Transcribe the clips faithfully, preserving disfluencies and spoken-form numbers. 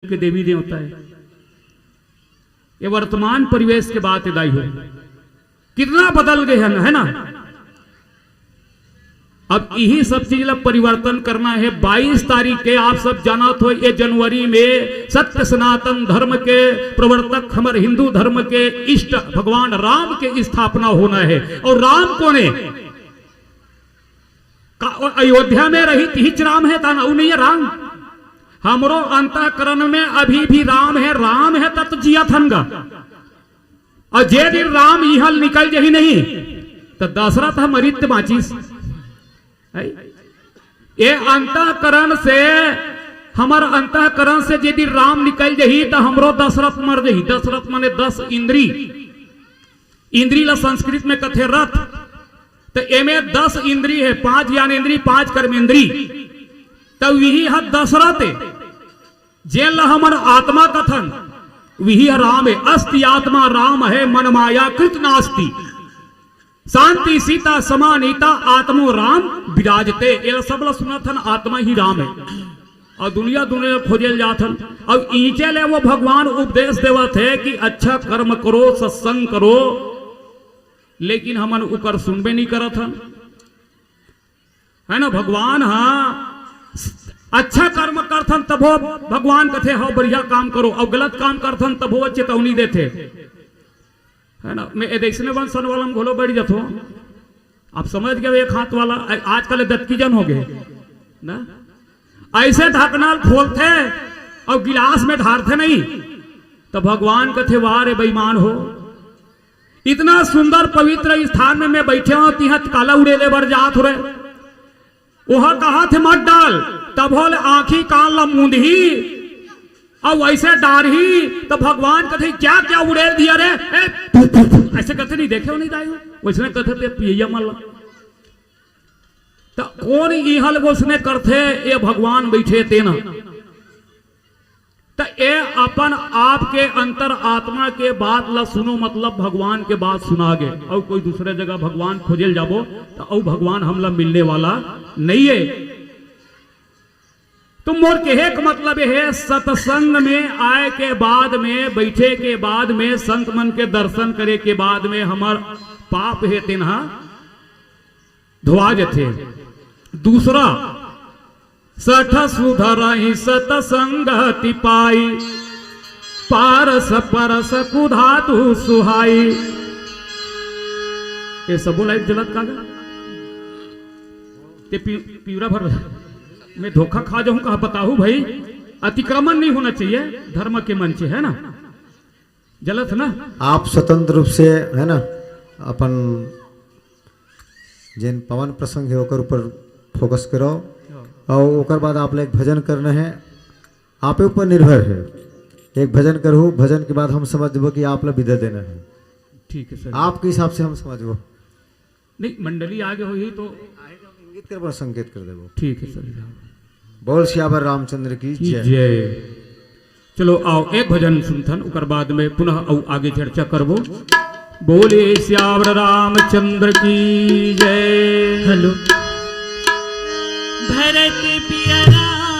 के देवी देवता हे। ये वर्तमान परिवेश के बात हे दाई हो, कितना बदल गए हे ना, हे ना? अब इही सब चीज ला परिवर्तन करना हे। बाईस तारीख के आप सब जानत हो, ये जनवरी में सत्य सनातन धर्म के प्रवर्तक, हमर हिंदू धर्म के इष्ट भगवान राम के स्थापना होना हे। अउ राम कोन हे? का अयोध्या में रहित हिच राम हे, त ना, उ नहीं हे राम। हमरो अंतःकरण में अभी भी राम हे, राम हे त जियत हन गा। अउ जे दिन राम इहाँ ले निकल जही नहीं, त दशरथ ह मरित बाँचिस। हे? ये अंतःकरण से, हमर अंतःकरण से जे दिन राम निकल जही, त हमरो दशरथ मर जही। दशरथ माने दस इंद्री। इंद्री ला संस्कृत में कथे रथ। त एमे दस इंद्री हे, पांच ज्ञानेंद्री, पांच कर्मेंद्री। त विही ह दशरथ हे, जेन ला हमन आत्मा कथन, विही ह राम हे। अस्ति आत्मा राम है, मन माया कृत नास्ति। शांति सीता समानीता, आत्मो राम विराजते। ये सब ला सुनत हन, आत्मा ही राम हे। अउ दुनिया दुनिया खोजे ल जात हन। अउ इहिंचे ले वो भगवान उपदेश देवत हे कि अच्छा कर्म करो, सत्संग करो, लेकिन हमन उकर सुनबे नहीं करत हन, हे ना? भगवान ह अच्छा कर्म करथन तभो भगवान कथे, "हव, बढ़िया काम करो," अउ गलत काम करथन तभो वो चेतौनी देथे, हे ना? मैं ए दइसने वंशन वाला में घलो बढ़ जथो। आप समझ गए, एक हाथ वाला, आ-, आजकल दतकी जन हो गए ना, ऐसे ढकना ल खोलथे अउ गिलास में ढारथे नहीं, त भगवान कथे, "वाह रे बेईमान हो, इतना सुंदर पवित्र स्थान में मैं बैठे हों, तिहाँ काला उड़ेले बर जात हो रे।" ओहा कहाथे, "मत डाल।" तभो ले आँखी कान ला मूंदही अउ ऐसे डारही, त भगवान कथे, "क्या क्या उड़ेल दिया रे?" ए, फु, फु, फु, ऐसे कथे नहीं, देखे हो नहीं दाई हो? वैसने कथे ते पियैया मन ला। त कोन इहाँ ले वैसने करथे? ये भगवान बैठे तेन ह। त ए अपन आप के अंतर आत्मा के बात ला सुनो, मतलब भगवान के बात सुना गे। अउ कोई दूसरे जगह भगवान खोजे ल जाबो, त अउ भगवान हमला मिलने वाला नहीं हे। तो मोर कहे के मतलब ये हे, सत्संग में आए के बाद में, बैठे के बाद में, संत मन के दर्शन करे के बाद में हमर पाप हे तेन ह धोआ जथे। दूसरा, सठ सुधरहि सतसंगति पाई, पारस परस कुधातु सुहाई। ये सबो लाइट जलत का गा? ते पी-, पीवरा भर मैं धोखा खा जाऊं कहा बताहू भाई, अतिक्रमण नहीं होना चाहिए धर्म के मंच, है ना? जलत ना। आप स्वतंत्र रूप से, है ना, अपन जेन पवन प्रसंग हे ओकर ऊपर फोकस करो। हाँ। अउ ओकर बाद आप ला एक भजन करना हे, आपे ऊपर निर्भर हे। एक भजन करहू, भजन के बाद हम समझ देबो कि आप ला विदा देना हे। ठीक है सर। आपके हिसाब से हम समझबो। नहीं, मंडली आगे होही तो इंगित करबो, संकेत कर देबो। ठीक है सर। बोल सियावर रामचंद्र की की जय। जय। चलो आओ, एक भजन सुनथन, ओकर बाद में पुनः अउ आगे चर्चा करबो। बोले सियावर रामचंद्र की जय। हेलो। भरत पिया रामचंद्र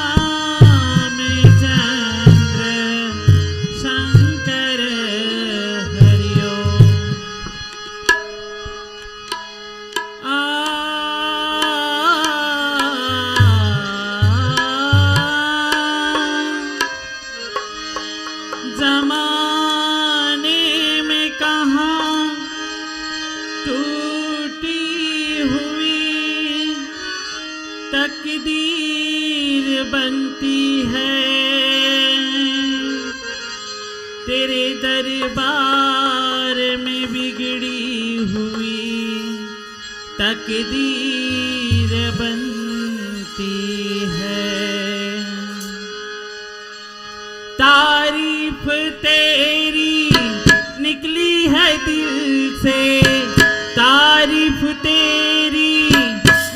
शंकर हरिओ। आ, जमाने में कहाँ टूटी हुई तकदीर बनती है, तेरे दरबार में बिगड़ी हुई तकदीर बनती है। तारीफ तेरी निकली है दिल से, तारीफ तेरी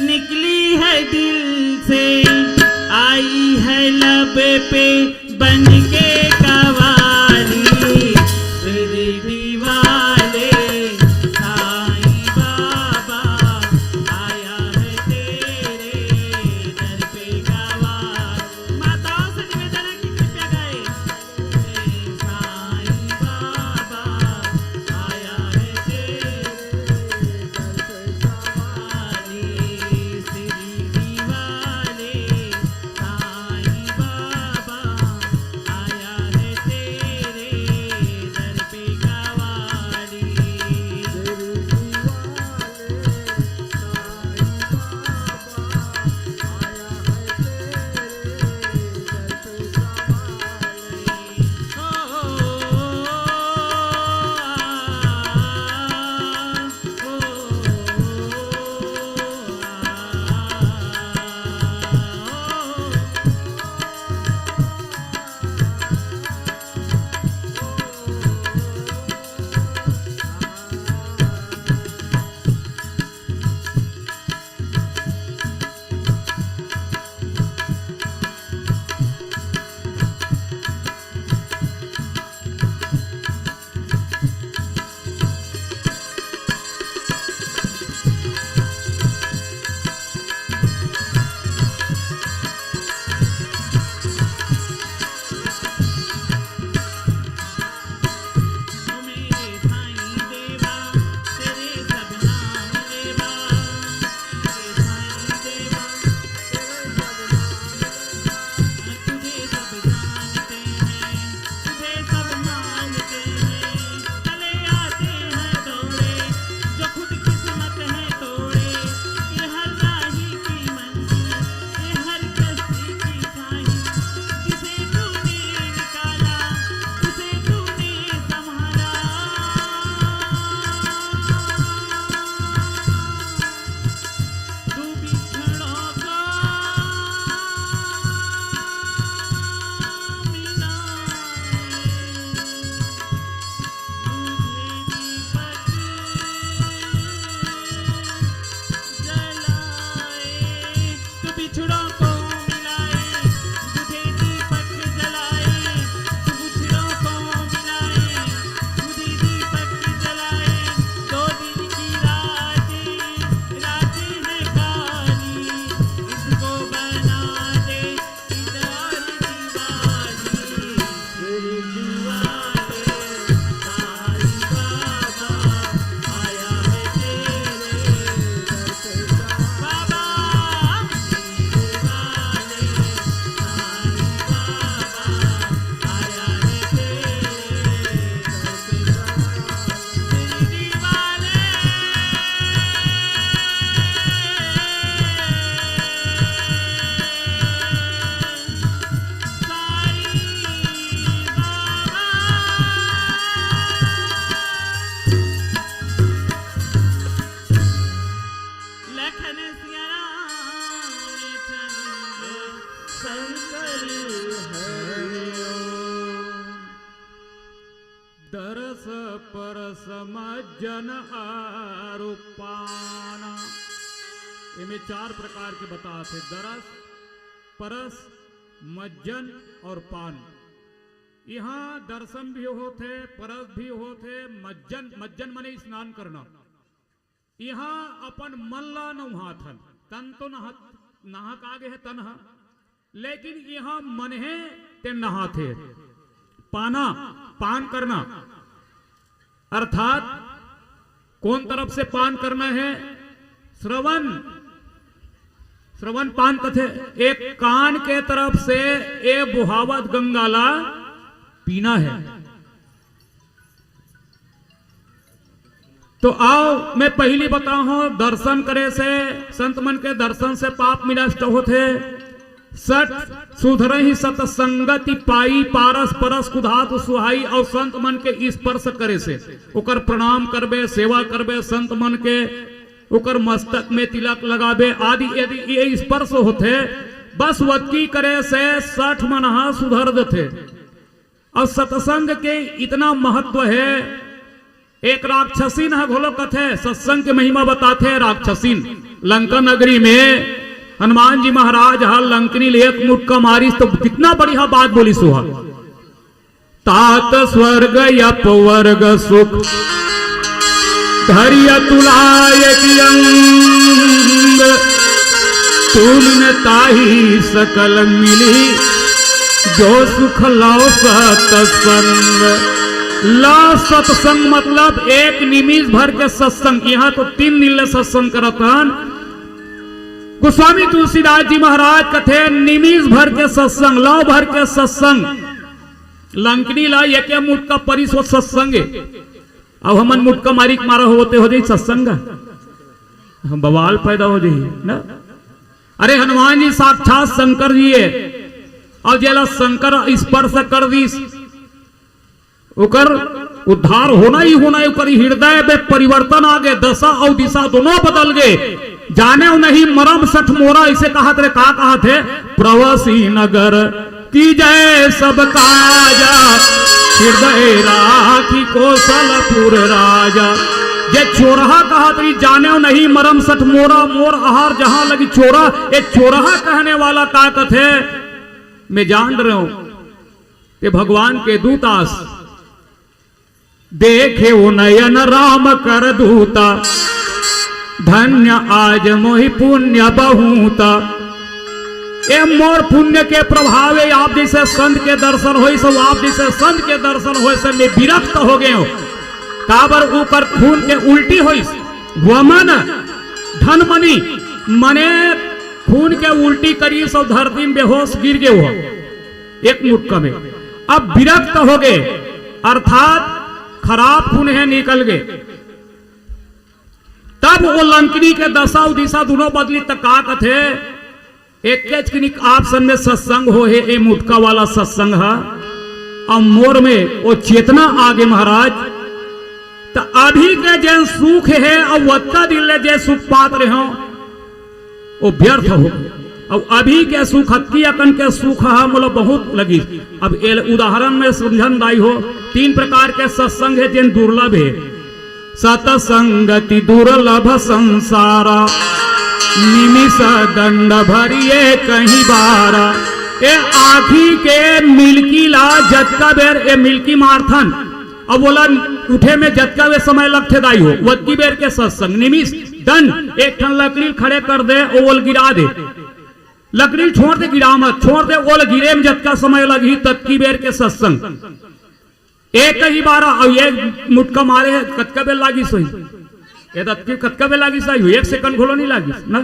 निकली है दिल से, आई है लब पे बन के कवाली। शिरडी वाले साईं बाबा, आया है तेरे दर पे कवाली। माताओं से निवेदन है कि कृपया गाएं। समज्जन अरु पाना। एमे चार प्रकार के बतात हे, दरस, परस, मज्जन और पान। इहाँ दर्शन भी होथे, परस भी होथे, मज्जन, मज्जन माने स्नान करना। इहाँ अपन मन ला नहाथन, तन तो नहा, नहा का गे हे तन ह, लेकिन इहाँ मन हे ते नहाथे। पाना, पान करना, अर्थात कौन तरफ से पान करना है? श्रवण, श्रवण पान कथे। एक कान के तरफ से ए बोहावत गंगा ला पीना है। तो आओ, मैं पहिली बताहूं, दर्शन करे से, संत मन के दर्शन से पाप विनष्ट होथे। सत सुधरहि सतसंगति पाई, पारस परस कुधातु सुहाई, और संत मन के स्पर्श करे से, ओकर प्रणाम करबे, सेवा करबे, संत मन के ओकर मस्तक में तिलक लगाबे आदि, यदि ये स्पर्श होथे, बस वतकी करे से सठ मन ह सुधर जथे। और सत्संग के इतना महत्व है। एक राक्षसीन ह घलो कथे, सत्संग के महिमा बताथे राक्षसीन। लंका नगरी में हनुमान जी महाराज ह लंकनी ले एक मुटका मारिस तो कितना बढ़िया बात बोलिस उहा। तात स्वर्ग अपवर्ग सुख धरि अतुलाय की अंग, तुम न ताहि सकल मिली, जो सुख लव सत्संग। लव सत्संग मतलब एक निमिष भर के सत्संग। यहाँ तो तीन दिन ले सत्संग करत हन। गोस्वामी तुलसीदास जी महाराज कथे, निमिष भर के सत्संग, लव भर के सत्संग। लंकनी ला एके मुटका परिस ओ सत्संग हे। अब हमन मुटका मारी के मारा होते हो जाई सत्संग, हम बवाल पैदा हो जाई ना। अरे हनुमान जी साक्षात शंकर जी हे, और जेला शंकर स्पर्श कर दिस, ओकर उद्धार होना ही होना हे। ओकर हृदय में परिवर्तन आ गे, दशा और दिशा दोनों बदल गे। जानेउ नहीं मरम सठ मोरा, इसे कहत रे, का कहत हे? प्रवसी नगर कीजे सब काज, हृदय राखी कोसलपुर राज। जे चोरहा कहत रही, जानेउ नहीं मरम सठ मोरा, मोर आहार जहां लगी चोरा, ये चोरहा कहने वाला का कथे? मैं जान रहे हूं कि भगवान के दूत आस देखे ओ नयन राम कर दूता, धन्य आज मोहि पुण्य बहुता। ए मोर पुण्य के प्रभाव हे, आप जैसे संत के दर्शन होइस, सब आप जैसे संत के दर्शन होइस, मैं विरक्त हो गए हो। काबर ओकर खून के उल्टी होइस, वमन धन मनी, मने खून के उल्टी करिस और धरती में बेहोश गिर गए हो। एक मुटका में अब विरक्त हो गए, अर्थात खराब खून हे निकल गए। तब वो लंकनी के दशा और दिशा दोनों बदली। त का कथे, एकेच कनिक आप सन में सत्संग हो हे, ए मुटका वाला सत्संग ह, अब मोर में वो चेतना आ गे महाराज। त अभी के जे सुख हे, अब वतका दिन ले जे सुख पात रहे हो, वो व्यर्थ हो। अब अभी के सुख, अतकी अकन के सुख ह मोला बहुत लगिस। अब एल उदाहरण में समझन दाई हो, तीन प्रकार के सत्संग हे जेन दुर्लभ हे। सतसंगति दुर्लभ संसारा, निमिष दंड भरिए कहीं बारा। ए आँखी के मिलकी ला जतका बेर ए मिलकी मारथन, अब ओला उठे में जतका बेर समय लगथे दाई हो, वतकी बेर के सत्संग। निमिष दंड, एक ठन लकड़ी खड़े कर दे, ओ ओल गिरा दे, लकड़ी छोड़ दे, गिरा मत, छोड़ दे, ओल गिरे में जतका समय लगही, ततकी बेर के सत्संग। एक ही बारा, अउ एक मुटका मारे हे, कतका बेर लागिस होही? ए दतकी कतका बेर लागिस होही? एक सेकंड घलो नहीं लागिस ना।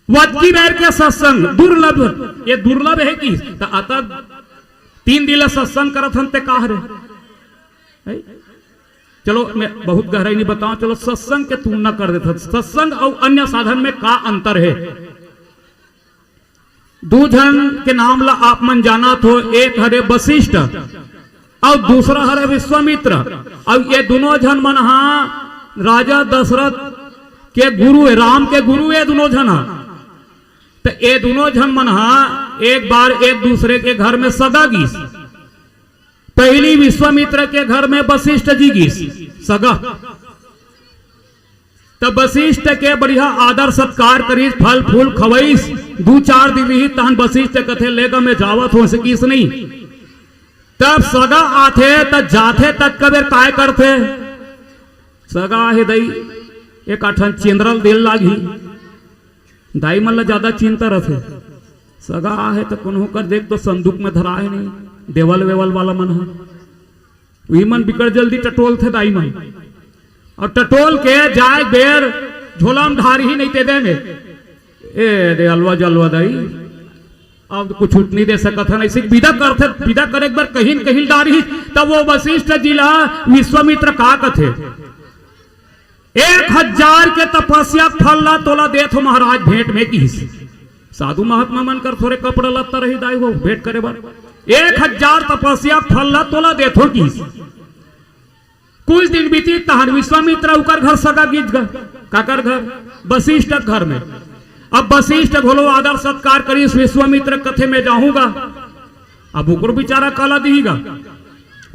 वतकी बेर के सत्संग दुर्लभ, ये दुर्लभ हे कि त अतक तीन दिन ला सत्संग करत हन ते का हरे? है? चलो मैं बहुत गहराई नहीं बताऊं, चलो सत्संग के तुलना कर देथन। सत्संग अउ अन्य साधन में का अंतर हे? दू झन के नाम ला आप मन जानत हो, एक हरे वशिष्ठ अउ दूसरा हरे विश्वामित्र। अउ ये दोनों झन मन हा राजा दशरथ के गुरु हे, राम के गुरु हे दोनों झन हा। त ये दोनों झन मन हा एक बार एक दूसरे के घर में सगा गिस। पहिली विश्वामित्र के घर में वशिष्ठ जी गिस, सगा। तब वशिष्ठ के बढ़िया आदर सत्कार करिस, फल फूल खवइस। दू चार दिन रही, तहन वशिष्ठ कथे, "लेगा, मैं जावत हों," से किस नहीं। तब सगा आथे, त जाथे तक कबेर काय करथे? सगा हे दई, एक आठन चेंद्रल देल लागही। दाई मन ला ज्यादा चिंता रथे। सगा आहे त कोनो कर देख तो संदूक में धरा हे नहीं, देवल वेवल वाला मन ह। उही मन बिकट जल्दी टटोलथे दाई मन। अउ टटोल के जाय बेर झोला में ढारही नहीं ते दे में। ए दे अलवा जलवा दाई, अब कुछ उठ नहीं दे सकत हन। ऐसे विदा करथे, विदा करे एक बार कहीं न कहीं डारही। तब वो वशिष्ठ जी ला विश्वामित्र का कथे, "एक हजार के तपस्या फल ला तोला देत हो महाराज भेंट में," किहिस। साधु महात्मा मन कर थोरे कपड़ा लत्ता रही दाई वो भेंट करे बर। "एक हजार तपस्या फल ला तोला देत हो," किहिस। कुछ दिन बीती, तहन विश्वामित्र उकर घर सगा गिस गा। काकर घर? वशिष्ठ घर में। अब वशिष्ठ घलो आदर सत्कार करिस, विश्वामित्र कथे, "मैं जाहूं गा।" अब ओकरो बेचारा काला दिही गा,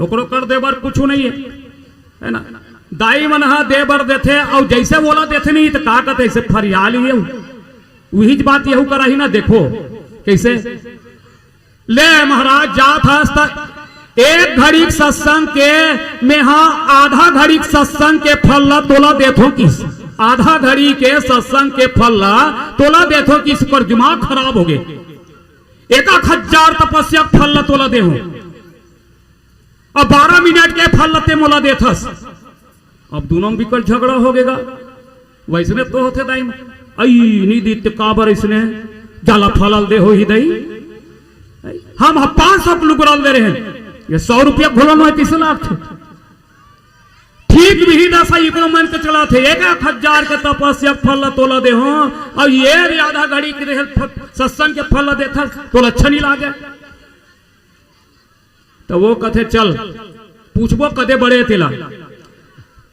ओकरो कर दे बर कुछु नहीं है, है ना? दाई मन ह दे बर देथे, अउ जैसे बोला देथे नहीं त का कथे, ऐसे फरियाल ही है। उही बात यहू कराही ना, देखो कैसे। "ले महाराज, जात हस त एक घड़ी के सत्संग के, मेहा आधा घड़ी के सत्संग के फल ला तोला देथो किस, आधा घड़ी के सत्संग के फल ला तोला देथो किस, पर दिमाग खराब हो गे। एक एक हजार तपस्या के फल ला तोला देहूं, अब बारह मिनट के फल ला ते मोला देथस।" अब दोनों में बिकट झगड़ा हो गेगा। वैसने तो होथे दाई मन। "अई, नी दीत काबर इसने जाला फलल दे होही दई? हम ह पाँच सौ के लुगरल दे रहे हैं, ये सौ रुपया घोलन होय तीस लाख थे।" ठीक भी दशा इकरो मन के चला थे, एक एक हजार के तपस्या के फल ला तोला दे हो, और ये भी आधा घड़ी के रहे फ-, सत्संग के फल ला देथस, तोला अच्छा नहीं लागे। त वो कथे, "चल, पूछबो कदे बड़े तेला।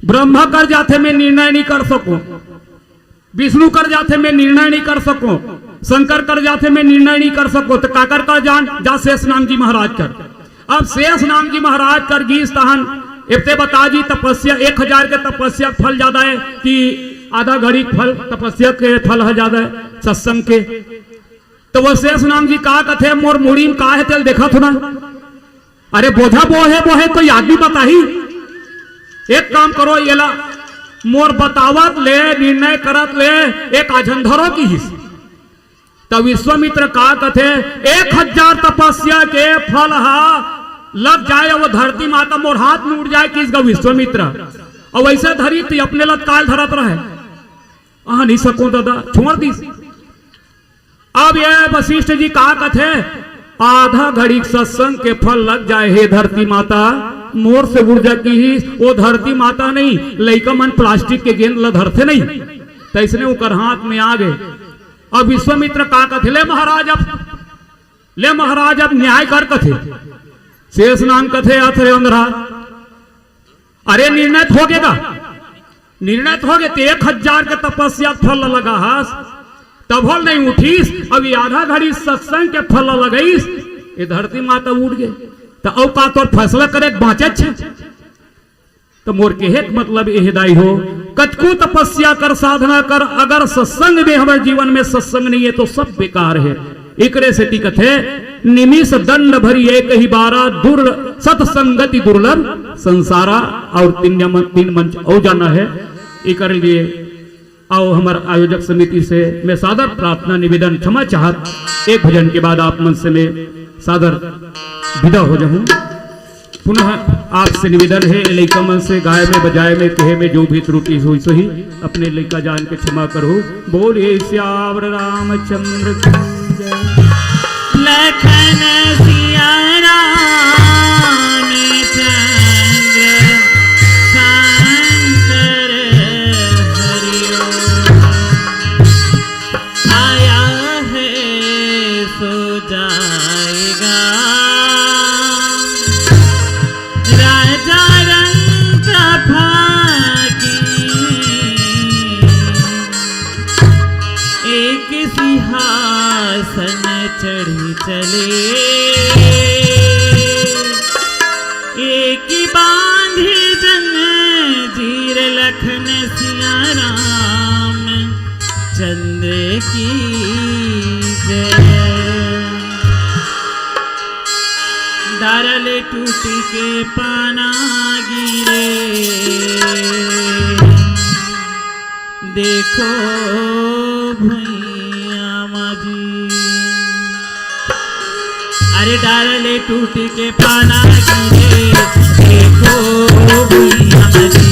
ब्रह्मा कर जाथे, मैं निर्णय नहीं कर सको, विष्णु कर जाथे, मैं निर्णय नहीं कर सको, शंकर कर जाथे, मैं निर्णय नहीं कर सको, त काकर कर जान? जा शेष नाम जी महाराज कर।" अब शेष नाम जी महाराज कर गिस तहन एते बता जी, तपस्या एक हजार के तपस्या के फल ज्यादा है कि आधा घड़ी के फल, तपस्या के फल है ज्यादा है सत्संग के? त वो शेष नाम जी का कथे, "मोर मुड़ी में का हे तेल देखत हो ना? अरे बोझा बोहे बोहे कोई आदमी बताही? एक काम करो, येला मोर बतावत ले, निर्णय करत ले एक आझन धरो," किहिस। त विश्वामित्र का कथे, "एक हजार तपस्या के फल हा लग जाए, वो धरती माता मोर हाथ में उठ जाए," किहिस गा विश्वामित्र। अउ वैसे धरी त अपने लत काल धरत रहे, "आ नहीं सको दादा," छोड़ दिस। अब ये वशिष्ठ जी का कथे, "आधा घड़ी सत्संग के फल लग जाए, हे धरती माता, मोर से उड़ जा," किहिस। वो धरती माता नहीं, लइका मन प्लास्टिक के गेंद ल धरथे नहीं, तैसने ओकर हाथ में आ गे। अब विश्वामित्र का कथे, "ले महाराज, अब, ले महाराज, अब न्याय कर," कथे। शेष नाम कथे, "अथ रे अंधरा, अरे निर्णय त हो गे गा, निर्णय त हो गे, ते एक हजार के तपस्या फल लगा हस, तभो ल नहीं उठिस, अब ये आधा घड़ी सत्संग के फल लगइस, ये धरती माता उठ गे, त अउ का तोर फैसला करे के बाँचे छे?" त मोर कहे के मतलब एह दाई हो, कतको तपस्या कर, साधना कर, अगर सत्संग में हमर जीवन में सत्संग नहीं है तो सब बेकार है। एकरे सेती कथे, "निमिष दंड भरी एक ही बारा, दुर सत्संगति दुर्लभ संसारा।" और तीन मन, तीन मंच और जाना है, एकर लिए अउ हमर आयोजक समिति से मैं सादर प्रार्थना निवेदन क्षमा चाहत, एक भजन के बाद आप मन से मैं सादर विदा हो जाऊं। पुनः आपसे निवेदन है, लइका मन से गाय में, बजाय में, कहे में जो भी त्रुटि हुई सही, अपने लइका जान के क्षमा करो। बोले सियावर रामचंद्र की जय। लखन सिया रामचंद्र शंकर हरिओ। आया है सो जाएगा। राजा रंग प्रभा की एक सिंहासन चढ़ी चले। डारा ले टूट के पाना गिरे, देखो भुइयां माझी। अरे डारा ले टूट के पाना गिरे, देखो भुइयां माझी।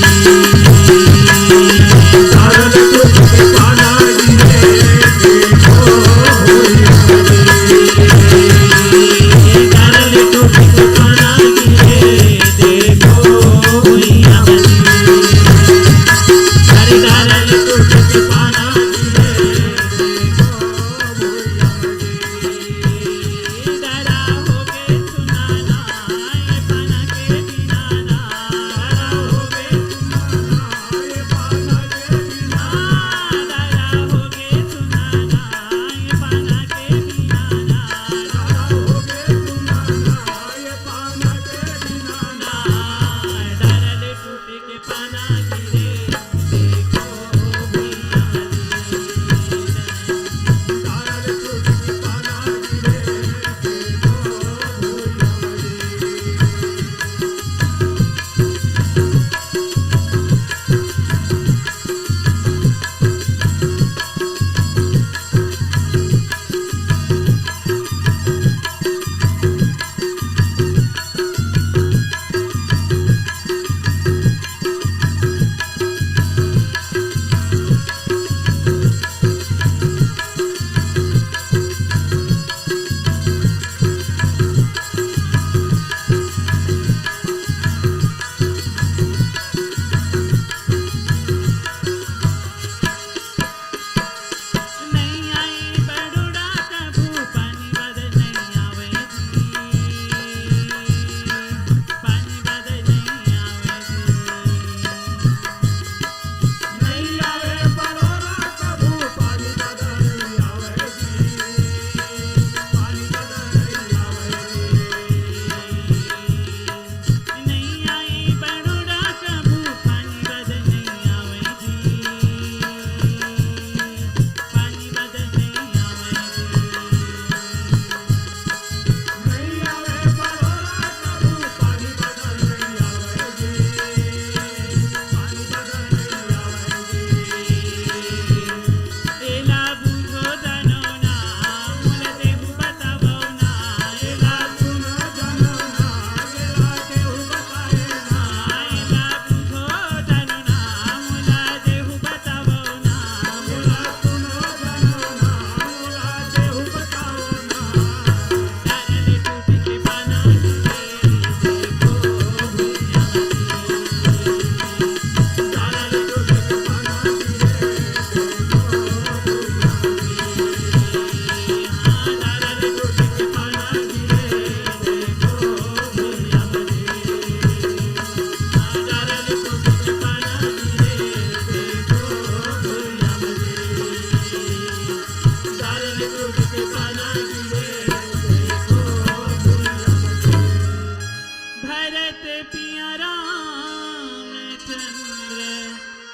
भरत पिया रामचंद्र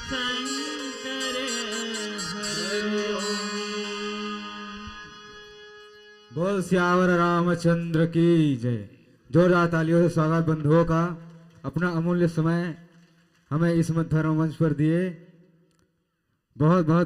शंकर हरि ओम। बोल सियावर रामचंद्र की जय। जोरदार तालियों से स्वागत बंधुओं का, अपना अमूल्य समय हमें इस धर्म मंच पर दिए। बहुत बहुत